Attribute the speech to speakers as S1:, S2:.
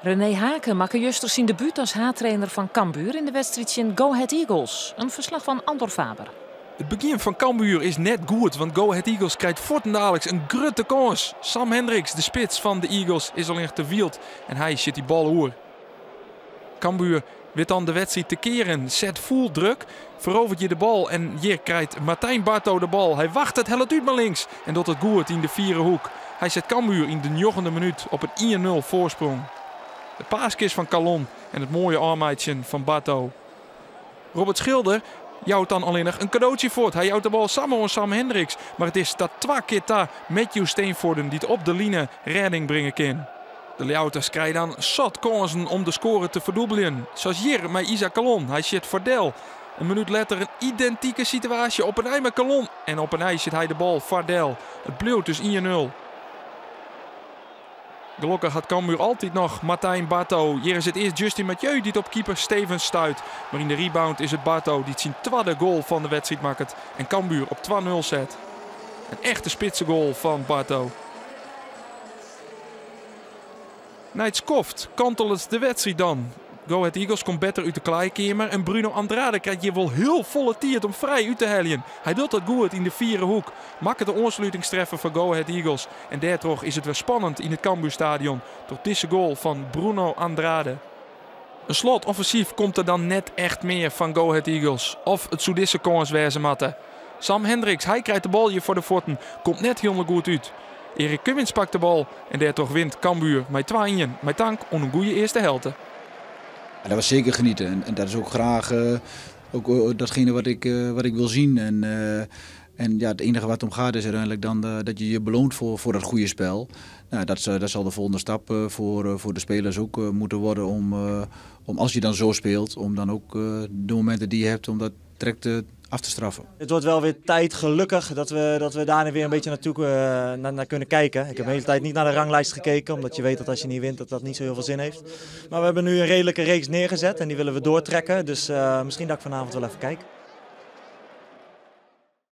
S1: René Hake makke juster syn debút as haadtrainer fan Cambuur yn de wedstriid tsjin Go Ahead Eagles. In ferslach fan Andor Faber.
S2: It begjin fan Cambuur is net goed, want Go Ahead Eagles krijt fuortendaliks in grutte kâns. Sam Hendriks, de spits fan de Eagles, is allinnich te wyld en hy sjit dy bal oer. Cambuur wit dan de wedstriid te kearen, set fûl druk, feroveret hjir de bal en hjir krijt Martijn Barto de bal. Hy wachtet, hellet út mei links en docht it goed yn de fiere hoek. Hy set Cambuur yn de njoggende minút op in ien-nul foarsprong. De paaskes fan Kallon en it moaie ôfmeitsjen fan Barto. Robbert Schilder jout dan allinnich in kadootsje fuort. Hy jout de bal samar oan Sam Hendriks, mar it is ta twa kear ta Matthew Steenvoorden dy't op de line rêding bringe kin. De Ljouwerters krije dan sat kânsen om de skoare te ferdûbeljen. Sa as hjir mei Isaac Kallon. Hy sjit foardel. In minút letter in identike situaasje op 'e nij mei Kallon en op 'e nij sjit hy de bal foardel. It bliuwt dus ien-nul. Gelokkich hat Cambuur altyd noch Martijn Barto. Hjir is it earst Justin Mathieu dy't op keeper Stevens stuit. Mar yn de rebound is it Barto dy't syn twadde goal fan de wedstriid makket en Cambuur op twa-nul set. In echte spitsegoal fan Barto. Nei it skoft kantelet de wedstriid dan. Go Ahead Eagles komt better út de klaaikeamer en Bruno Andrade krijt hjir wol hiel folle tiid om frij út te heljen. Hy docht dat goed yn de fiere hoek, makket de oanslutingstreffer foar Go Ahead Eagles en dêrtroch is it wer spannend yn it Cambuurstadion troch dizze goal fan Bruno Andrade. In slotoffensyf komt der dan net echt mear fan Go Ahead Eagles of it soe dizze kâns wêze moatte. Sam Hendriks, hy krijt de bal hjir foar de fuotten, komt net hielendal goed út. Erik Cummins pakt de bal en dêrtroch wint Cambuur mei twa-ien, mei tank oan in goede earste helte.
S3: Ja, dat was zeker genieten en dat is ook graag ook datgene wat ik wil zien. En ja, het enige wat om gaat is uiteindelijk dan dat je je beloont voor dat goede spel. Nou, dat zal de volgende stap voor de spelers ook moeten worden om als je dan zo speelt, om dan ook de momenten die je hebt om dat direct af te straffen.
S4: Het wordt wel weer tijd, gelukkig, dat we daar weer een beetje naar kunnen kijken. Ik heb de hele tijd niet naar de ranglijst gekeken, omdat je weet dat als je niet wint dat dat niet zo heel veel zin heeft. Maar we hebben nu een redelijke reeks neergezet en die willen we doortrekken. Dus misschien dat ik vanavond wel even kijk.